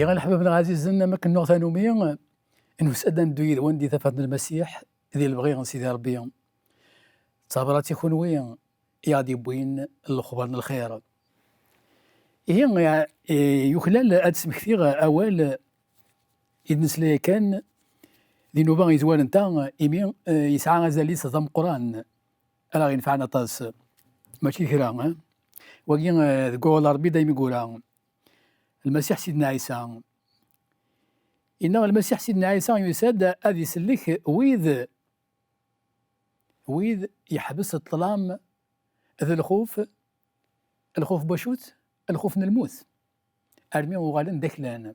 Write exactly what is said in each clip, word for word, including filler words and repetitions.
Ɣer leḥbab-nneɣ ɛzizen, am akken nuɣ tanumi, nusa-d ad neddu yid-wen di tafat n Lmasiḥ, di lebɣi n Sidi Ṛebbi. D tabrat i kunwi i aɣ-d-yewwin lexbar n lxir. Ihi, eh, yuklal ad d-smektiɣ awal i d-nesla yakan di nnuba yezwaren ta, imi, eh, yesɛa azal-is d ameqqran, ara ɣ-inefɛen aṭas. Mačči kra, eh? Wagi, eh, deg wawal n Ṛebbi daymi yura Lmasiḥ Sidna Ɛisa. Inna Lmasiḥ Sidna Ɛisa yusa-d ad isellek wid, wid yeḥbes ṭṭlam d lxuf. Lxuf n wacu-t? Lxuf n lmut. Armi uɣalen d aklan.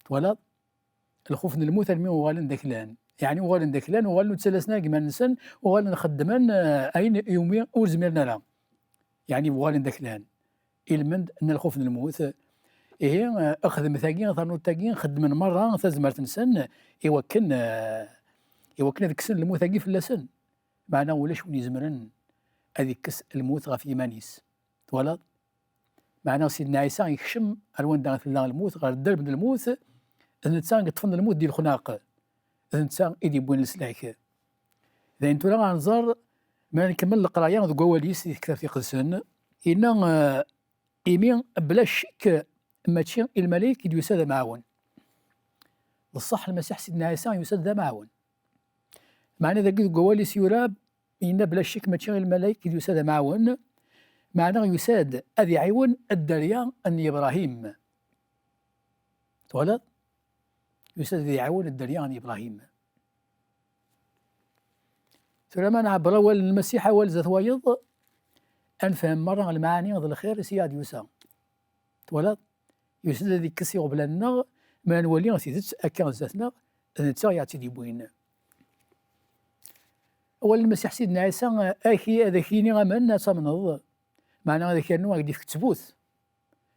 Twalaḍ? Lxuf n lmut armi uɣalen d aklan. Yeɛni uɣalen d aklan, uɣalen ur ttalasen ara deg iman-nsen, uɣalen xeddmen, eh, ayen iwumi ur zmiren ara. Yeɛni uɣalen d aklan. Ilmend n lxuf n lmut. Ihi, eh, xedmet-agi, ternuḍ-agi, xeddmen merra tazmert-nsen i wakken, eh, i wakken ad kksen lmut-agi fell-asen. Meɛna ulac win izemren ad ikkes lmut ɣef yiman-is. Twalaḍ? Meɛna Sidna Ɛisa yekcem ar wanda tella lmut, ɣer dderb n lmut, d netta i yeṭṭfen lmut di lexnaq, d netta i d-yewwin leslak. Dayen tura ad nẓer, mi ara nkemmel leqraya deg wawal-is di tektabt iqedsen, yenna, eh, imi bla ccek mačči i lmalayek i d-yusa d amɛawen. D ṣṣeḥ, Lmasiḥ Sidna Ɛisa yusa-d d amɛawen. Meɛna dagi deg wawal-is yura, yenna bla ccek mačči i lmalayek i d-yusa d amɛawen, meɛna yusa-d ad iɛiwen dderya n Yebrahim. Twalaḍ? Yusa-d ad iɛiwen dderya n Yebrahim. Tura ma nɛebber awal n Lmasiḥ awal zdat wayeḍ, ad nefhem merra lmaɛani d lxir i s i aɣ-d-yusa. Twalaḍ? Yusa-d ad ikkes iɣeblan-nneɣ, mi ara nwali tidet akka zdat-neɣ, d netta i aɣ-tt-id-yewwin. Awal n Lmasiḥ Sidna Ɛisa, ad ak-, ad ak-yini amen ad tamneḍ, meɛna ad ak-yernu ad ak-d-ifk ttbut,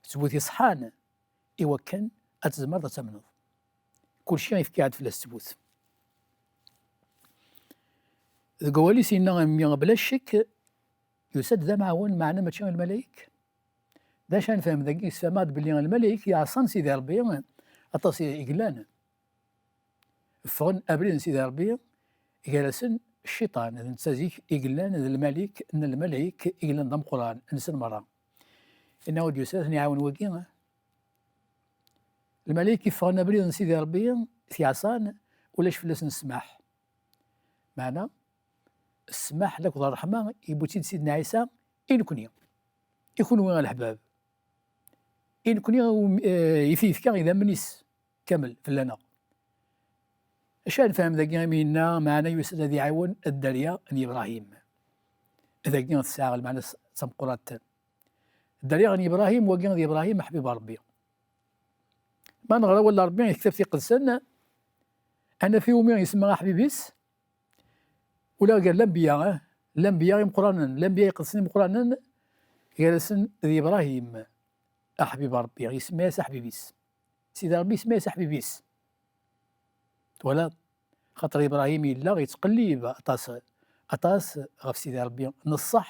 ttbut iṣeḥḥan, i wakken ad tzemreḍ ad tamneḍ. Kulci yefka-d fell-as ttbut. Deg wawal-is yenna, imi bla ccek, yusa-d d amɛawen, meɛna mačči i lmalayek. D acu ara nefhem dagi? Yessefhem-aɣ-d belli lmalayek yeɛṣan Sidi Ṛebbi, aṭas i, i yellan. Ffɣen abrid n Sidi Ṛebbi, gar-asen cciṭan, d netta zik i yellan d lmalik n lmalayek, i yellan d ameqqran, nsen merra. Inna ur d-yusa ad ten-iɛawen wagi. Lmalayek yeffɣen abrid n Sidi Ṛebbi, t-yeɛṣan, ulac fell-asen ssmaḥ. Meɛna, ssmaḥ akked ṛṛeḥma yewwi-tt-id Sidna Ɛisa i nekni, i kunwi a leḥbab, i nekni, eh, i t-yefka idammen-is kamel fell-aneɣ. Acu ara nefhem dagi imi yenna, meɛna yusa-d ad iɛiwen dderya n Yebrahim? Dagi tesɛa lmeɛna s-, d tameqqrant. Dderya n Yebrahim, wagi d Yebrahim aḥbib n Ṛebbi. Ma neɣra awal n Ṛebbi di tektabt iqedsen, ad naf iwumi isemma aḥbib-is, ula gar lanbiya, eh, lanbiya imeqqranen, lanbiya iqedsen imeqqranen, gar-asen d Yebrahim, aḥbib n Ṛebbi, isemma-yas aḥbib-is. Sidi Ṛebbi isemma-yas aḥbib-is. Twalaḍ? Xaṭer Yebrahim yella yettqellib aṭas, aṭas ɣef Sidi Ṛebbi, n ṣṣeḥ,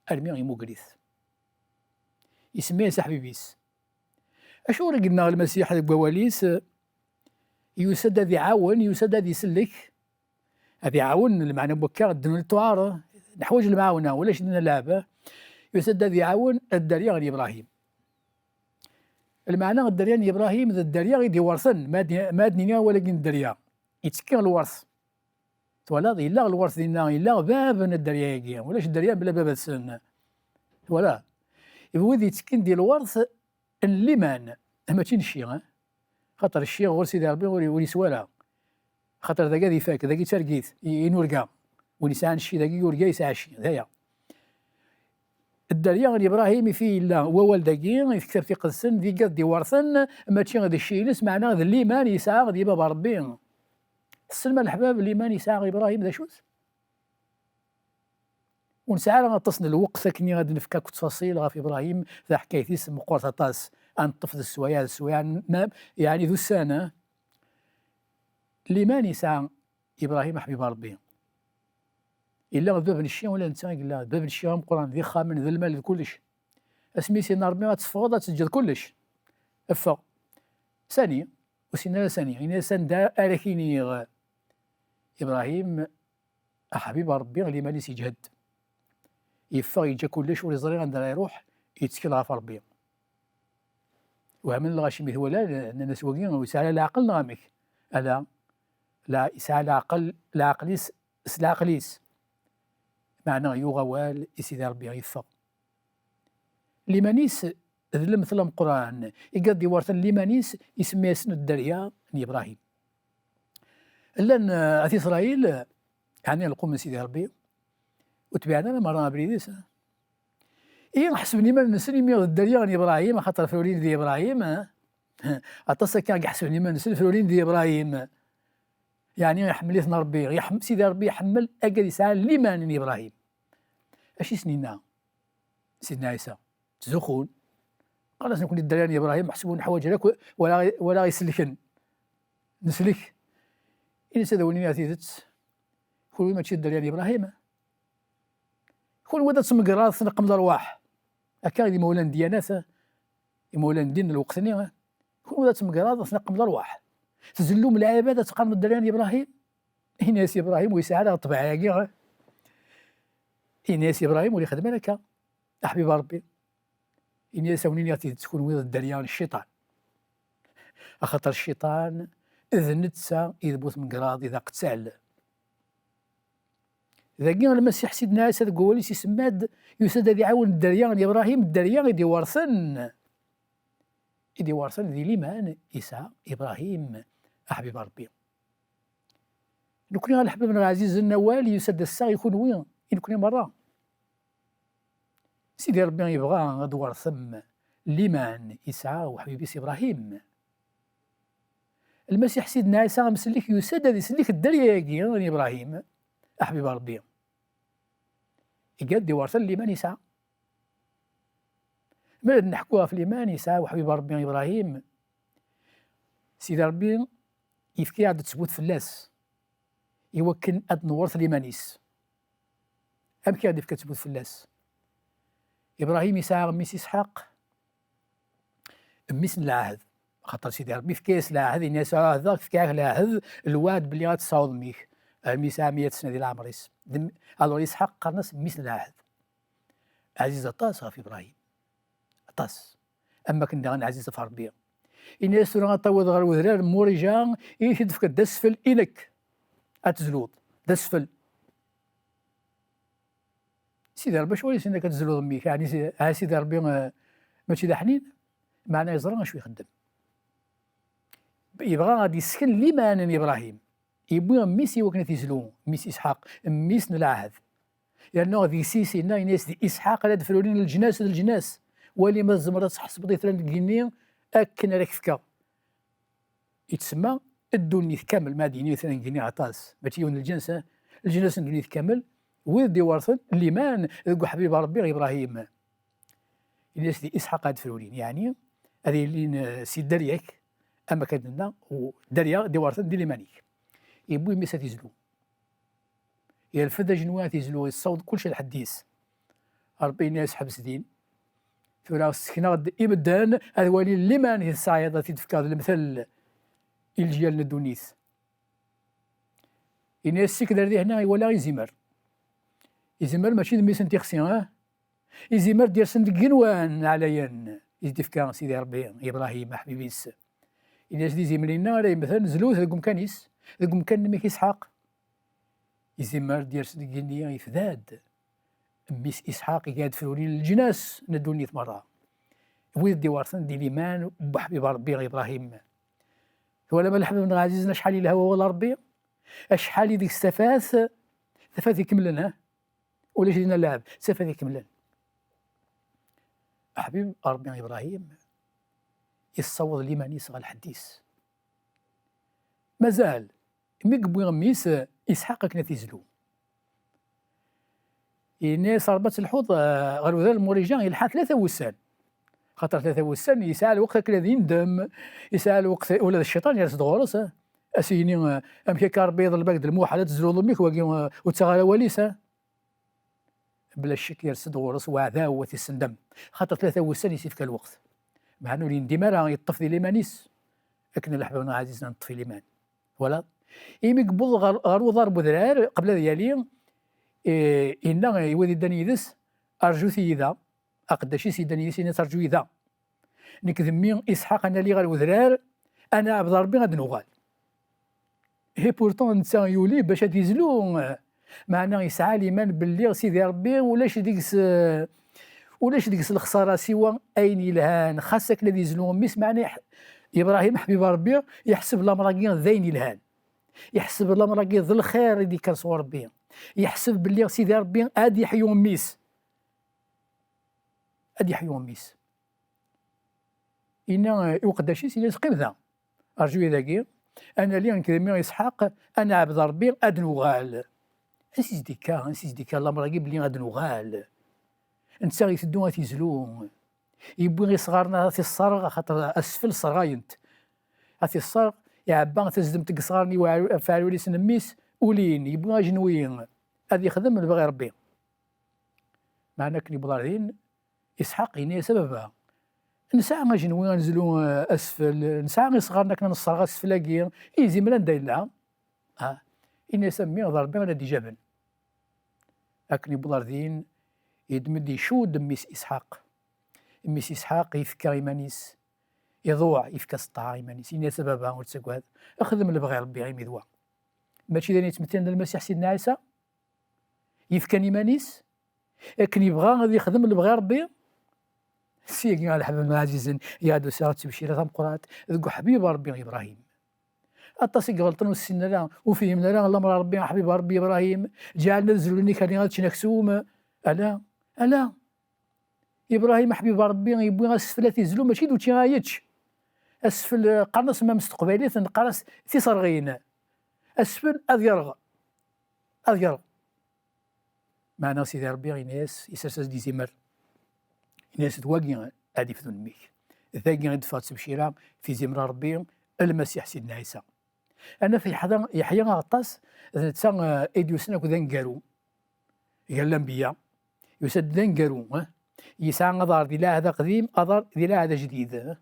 armi imuger-it. Isemma-yas aḥbib-is. Acuɣer i yenna Lmasiḥ deg wawal-is, yusa-d ad iɛawen, yusa-d ad isellek? Ad iɛawen, lmeɛna n wakka, ddnun tuɛar, neḥwaǧ lemɛawna, ulac dina lɛeb. Yusa-d ad iɛawen dderya n Yebrahim. Lmeɛna n dderya n Yebrahim d dderya i d-iwerten, ma ad, ma ad nini awal-agi n dderya, yettekki lwert. Twalaḍ, yella lwert dinna, yella bab n dderya-agi, ulac dderya mebla baba-tsen. Twalaḍ? Wid yettekkin di lwert n liman, mačči n cci, eh? Xaṭer cci ɣur Sidi Ṛebbi ur, ur yeswa ara. Xaṭer dagi ad ifak, dagi d targit i, i nurga. Win yesɛan cci dagi yurga, yesɛa cci, d aya. Dderya n Yebrahim i fi yella wawal dagi, i tektabt iqedsen, d igad d-iwerten, mačči d cci-ines, meɛna d liman yesɛa d yibaba Ṛebbi. Tessnem a leḥbab liman yesɛa Yebrahim d acu-t? Ur nesɛi ara aṭas n lweqt akken ad nefk akk ttfaṣil ɣef Yebrahim, taḥkayt-is meqqret aṭas. Ad neṭṭef d sswayeɛ, d sswayeɛ, ma, yeɛni d ussan, eh? Liman yesɛa Yebrahim aḥbib Ṛebbi. Yella d bab n cci, ula d netta i yella d bab n cci ameqqran, d ixxamen, d lmal, d kullec. Asmi i s-yenna Ṛebbi ad teffɣeḍ, ad teǧǧeḍ kullec. Ffeɣ. Sani, ur ssinen ara sani. Ini-as anda ara k-iniɣ. Ibrahim, aḥbib Ṛebbi, liman-is yeǧhed. Yeffeɣ, yeǧǧa kullec, ur yeẓri anda ara iruḥ, yettkel ɣef Ṛebbi. Wehmen lɣaci mi t-walan, nnan-as: "Wagi ur yesɛi ara leɛqel neɣ amek?" Ala, la, yesɛa leɛqel, leɛqel-is s leɛqel-is. Meɛna yuɣ awal i Sidi Ṛebbi, yeffeɣ. Liman-is d lemtel ameqqran, igad d-iwerten liman-is, isemma-yasen dderya n Ibrahim. Llan, eh, At Isṛayil, ɛni lqum n Sidi Ṛebbi, ur tbiɛen ara merra abrid-is. Ihi ḥesben iman-nsen imi d dderya n Ibrahim, axaṭer frurin di Ibrahim, eh? Aṭas akka i iḥesben iman-nsen frurin di Ibrahim. Yeɛni iḥemmel-iten Ṛebbi, iḥem-, Sidi Ṛebbi iḥemmel agad yesɛan liman n Ibrahim. Acu i sen-yenna Sidna Ɛisa? Ttzuxxun. Qal-as: "Nekni dderya n Ibrahim, meḥsub ur neḥwaǧ ara akk, wala, wala iselken. Neslek." Ini-as: "Ad awen-iniɣ tidet, kunwi mačči d dderya n Ibrahim. Kunwi d at tmegraḍ tneqqem lerwaḥ." Akka i d imawlan n ddyanat, imawlan n ddin n lweqt-nni. "Kunwi d at tmegraḍ tneqqem lerwaḥ. Tzellum lɛibad, ad teqqarem dderya n Ibrahim?" Ini-as Ibrahim ur yesɛi ara ṭṭbiɛa-agi. Ini-as Ibrahim ur ixeddem ara akka. Aḥbib Ṛebbi. Ini-as: "Awen-iniɣ tidet, kunwi d dderya n cciṭan. Axaṭer cciṭan d netta i d bu tmegraḍ, i d aqettal." Dagi Lmasiḥ Sidna Ɛisa deg wawal-is isemma-d, yusa-d ad iɛawen dderya n Ibrahim, dderya i d-iwerten, i d-iwerten di liman yesɛa Ibrahim, aḥbib Ṛebbi. Nekni a leḥbab-nneɣ ɛzizen, awal yusa-d ass-a i kunwi, i nekni merra. Sidi Ṛebbi yebɣa ad d-twertem liman yesɛa uḥbib-is Ibrahim. Lmasiḥ Sidna Ɛisa amsellek yusa-d ad isellek dderya-agi n Ibrahim, aḥbib Ṛebbi. Iga-d d-iwerten liman yesɛa. Mi ara d-neḥku ɣef liman yesɛa uḥbib Ṛebbi Ibrahim, Sidi Ṛebbi yefka-yaɣ-d ttbut fell-as i wakken ad newret liman-is. Amek i ɣ-d-ifka ttbut fell-as? Ibrahim yesɛa mmi-s Isḥaq, mmi-s n lɛahd. Axaṭer Sidi Ṛebbi yefka-yas lɛahd, yenna-yas: "Ɛahdeɣ-k, fkiɣ-ak lɛahd, lweɛd belli ad tessawḍeḍ mmi-k." Armi yesɛa meyya sna di leɛmer-is. D m-, alors Isḥaq qqaren-as mmi-s n lɛahd. Ɛziz aṭas ɣef Ibrahim. Aṭas. Am wakken daɣen ɛziz ɣef Ṛebbi. Ini-as: "Tura ad tawiḍ ɣer wedrar n Murija, i t-id-tefkeḍ d asfel i nekk. Ad tezluḍ. D asfel." Sidi Ṛebbi acuɣer i s-yenna akka ad tezluḍ mmi-k? Ɛni si-, ɛni Sidi Ṛebbi, eh, mačči d aḥnin? Meɛna yeẓra acu ixeddem. Yebɣa ad d-yessken liman n Ibrahim. Yewwi mmi-s i wakken ad t-izlu, mmi-s Isḥaq, mmi-s n lɛahd. Yernu deg-s i s-yenna, yenna-yas: "Di Isḥaq ara d-frurin leǧnas d leǧnas. Wali ma tzemreḍ ad tḥesbeḍ itran deg igenni akken ara k-fkeɣ." Yettsemma ddunit kamel, ma ad d-yini itran deg igenni aṭas, mačči yiwen n lǧens, eh? Leǧnas n ddunit kamel, wid d-iwerten liman deg uḥbib Ṛebbi Ibrahim. Ini-as: "Di Isḥaq ad frurin", yeɛni ad ilin, eh, si dderya-k, am akka d-nenna, u dderya d-iwerten di liman-ik. Yewwi mmi-s ad izlu. Yerfed ajenwi ad izlu, yessaweḍ kullec lḥedd-is. Ṛebbi yenna-yas: "Ḥbes din. Tura ssekneɣ-d i medden ad walin liman i tesɛiḍ, ad t-id-fkeɣ d lemtel i leǧyal n ddunit." Yenna-yas: "Ssiked ar dihin", iwala izimer. Izimer mačči d mmi-s n tixsi, ah? Izimer d-yersen deg igenwan ɛlayen i s-d-ifka Sidi Ṛebbi i Ibrahim, aḥbib-is. Yenna-yas: "D izimer-inna ara yemmten, zlut deg umkan-is, deg umkan n mmi-k Isḥaq." Izimer d-yers deg igenni, yefda-d. Mmi-s Isḥaq iga-d frurin n leǧnas n ddunit merra. Wid d-iwerten di liman n uḥbib Ṛebbi Ibrahim. Twalam a leḥbab-nneɣ ɛzizen acḥal yelha wawal n Ṛebbi? Acḥal i deg-s tafat, tafat ikemlen, ha? Ulac dinna lɛeb, tafat ikemlen. Aḥbib Ṛebbi Ibrahim yessaweḍ liman-is ɣer lḥedd-is. Mazal, mi yewwi mmi-s Isḥaq akken ad t-izlu. Yenna-yas Ṛebbi ad telḥuḍ, eh, ɣer udrar n Murija, yelḥa tlata wussan. Xaṭer tlata wussan, yesɛa lweqt akken ad yendem, yesɛa lweqt, ula d cciṭan yers-d ɣur-s, eh, ad s-yini, eh, amek akka Ṛebbi iḍleb-ak-d lmuḥal, ad tezluḍ mmi-k, wagi, eh, ur ttaɣ ara awal-is, eh? Bla ccek yers-d ɣur-s uɛdaw ad t-issendem, xaṭer tlata wussan i s-ifka lweqt. Meɛna ur yendim ara, yeṭṭef di liman-is. Akken a leḥbab-nneɣ ɛzizen ad neṭṭef i liman. Twalaḍ? Imi yewweḍ ɣer, ɣer uḍar n wedrar, qbel ad yali, eh, yenna i wid yeddan yid-s: "Rjut-iyi da, aqeddac-is yeddan yid-s, yenna-as: 'Rǧu-yi da. Nekk d mmi Isḥaq, ad nali ɣer wedrar, ad neɛbed Ṛebbi, ad nuɣal.'" Et pourtant, netta yuli bac ad izlu, meɛna yesɛa liman belli Sidi Ṛebbi ulac deg-s, ulac deg-s lexṣara siwa ayen yelhan, xas akken ad izlu mmi-s, meɛna iḥ-, Ibṛahim, ḥbib Ṛebbi, iḥseb lamer-agi d ayen yelhan. Iḥseb lamer-agi d lxir i d-yekker sɣur Ṛebbi. Iḥseb belli Sidi Ṛebbi ad yeḥyu mmi-s. Ad yeḥyu mmi-s. Yenna i uqeddac-is, yenna-as: "Qqim da, rǧu-yi dagi, ad nali nekk d mmi Isḥaq, ad neɛbed Ṛebbi, ad nuɣal." Ansi s-d-ikka, ansi s-d-ikka lamer-agi belli ad nuɣal? Netta iteddu ad t-izlu. Yewwi isɣaren ad t-isserɣ, axaṭer asfel sserɣayen-t. Ad t-isserɣ, iɛebba tazdemt deg isɣaren i uɛru-, ɣef uɛrur-is n mmi-s, ulin, yewwi ajenwi, ad yexdem lebɣi Ṛebbi. Meɛna akken yewweḍ ɣer din, Isḥaq yenna-yas: "A baba, nesɛa ajenwi ad nezlu, eh, asfel, nesɛa isɣaren akken ad nesserɣ asfel-agi, izimer anda yella?" Ah, yenna-yas: "A mmi, d Ṛebbi ara d-ijaben." Akken yewweḍ ɣer din, yeddem-d, icudd mmi-s Isḥaq. Mmi-s Isḥaq yefka iman-is, iḍuɛ, yefka-s ṭṭaɛa iman-is. Yenna-yas: "A baba, ur ttagad, xdem lebɣi Ṛebbi imi d wa." Mačči d ayen yettmettilen d Lmasiḥ Sidna Ɛisa? Yefkan iman-is akken yebɣa ad yexdem lebɣi Ṛebbi. Seg-agi a leḥbab ɛzizen, i ad usiɣ d ttebcira tameqqrant deg uḥbib Ṛebbi Ibṛahim. Aṭas i iɣelṭen ur ssinen ara, ur fhimen ara lamer Ṛebbi, aḥbib Ṛebbi Ibṛahim, ǧeɛlen ad zlun ikerri ad ččen aksum. Ala, ala. Ibṛahim, aḥbib Ṛebbi, yewwi asfel ad t-izlu, mačči d učči ara yečč. Asfel, eh, qqaren-as mam s teqbaylit, neqqar-as tiserɣin. Asfel ad yerɣ. Ad yerɣ. Meɛna Sidi Ṛebbi yenna-yas, isers-as-d izimer. Yenna-yas: "D wagi ad ifdun mmi-k." Dagi i d-teffeɣ ttebcira f izimer n Ṛebbi, Lmasiḥ Sidna Ɛisa. Anaf Yeḥya, Yeḥya Aɣeṭṭas, d netta, eh, i d-yusan akked aneggaru gar lanbeyya. Yusa-d d aneggaru, eh? Yesɛa aḍar di Lɛahd Aqdim, aḍar di Lɛahd Ajdid, eh?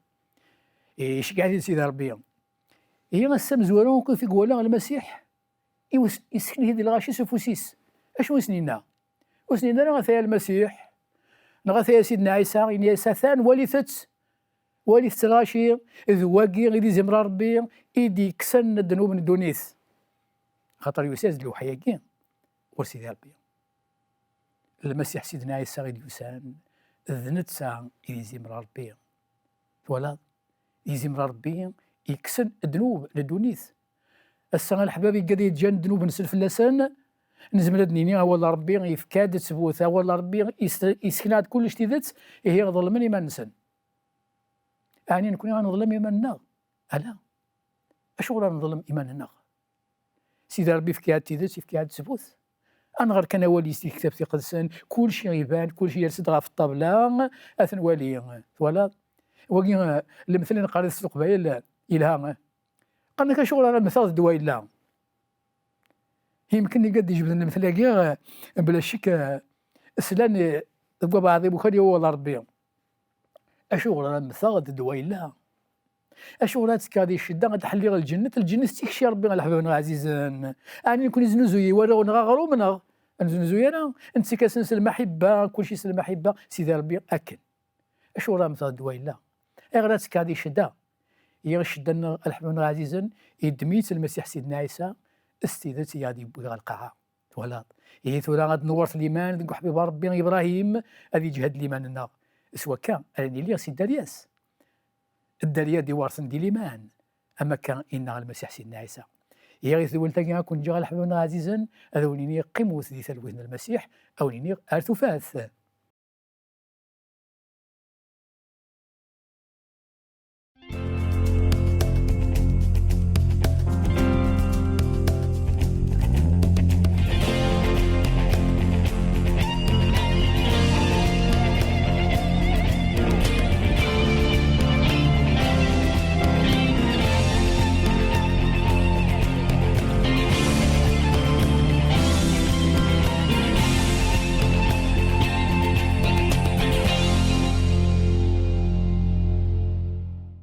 Iceggeɛ-it-id Sidi Ṛebbi. Ihi ass amezwaru akk i gwala Lmasiḥ, iwes-, yessken-it-id i lɣaci s ufus-is. Acu i sen-yenna? Ur sen-yenna ara: "Ataya Lmasiḥ", neɣ "Ataya Sidna Ɛisa", yenna-yas: "Atan, walit-tt, walit-tt lɣaci, d wagi i d izimer n Ṛebbi i d-yekksen ddnub n ddunit." Axaṭer yusa-d lewḥi-agi ɣur Sidi Ṛebbi. Lmasiḥ Sidna Ɛisa i d-yusan, d netta i d izimer n Ṛebbi. Twalaḍ? Izimer Ṛebbi yekksen ddnub n ddunit. Ass-a, a leḥbab, igad yeǧǧan ddnub-nsen fell-asen, nezmer ad d-nini awal n Ṛebbi yefka-d ttbut, awal n Ṛebbi yes-, yessekna-d kullec tidet, ihi ḍelmen iman-nsen. Ɛni nekni ad neḍlem iman-nneɣ? Ala. Acuɣer ad neḍlem iman-nneɣ? Sidi Ṛebbi yefka-d tidet, yefka-d ttbut. Ad nɣer kan awal-is di tektabt iqedsen, kulci iban, kulci yers-d ɣef ṭṭabla, ad t-nwali. Twalaḍ? Wagi, eh, lemtel i neqqar-it s leqbayel, eh, yelha, eh. Qqaren-ak: "Acuɣer ara mmteɣ d ddwa yella?" Yemken i ad d-ijebden lemtel-agi, eh, bla ccek, eh, slan, eh, deg wabeɛḍ imukan i wawal n Ṛebbi. Acuɣer ara mmteɣ d ddwa yella? Acuɣer ad tekkeɣ di ccedda, ad ḥelliɣ lǧennet? Lǧennet d tikci Ṛebbi, a leḥbab-nneɣ ɛzizen. Ɛni nekni znuzuy i warraw-nneɣ aɣrum, neɣ? Ur neznuzuy ara. Nettak-asen s lmaḥibba, kulci s lmaḥibba, Sidi Ṛebbi akken. Acuɣer ara mmteɣ d ddwa yella? Ayɣer ad tekkeɣ di ccedda? Ihi ccedda-nneɣ, a leḥbab-nneɣ ɛzizen, yeddem-itt Lmasiḥ Sidna Ɛisa, s tidet i aɣ-d-yewwi ɣer lqaɛa. Twalaḍ? Ihi tura ad nwert liman deg uḥbib Ṛebbi Ibṛahim, ad yeǧhed liman-nneɣ. S wakka ara nili si dderya-s. Dderya d-iwerten di liman, am akka inna Lmasiḥ Sidna Ɛisa. Ihi tedwilt-agi ad ken-ǧǧeɣ a leḥbab-nneɣ ɛzizen, ad wen-iniɣ qqimet di talwit n Lmasiḥ, ad wen-iniɣ ar tufat.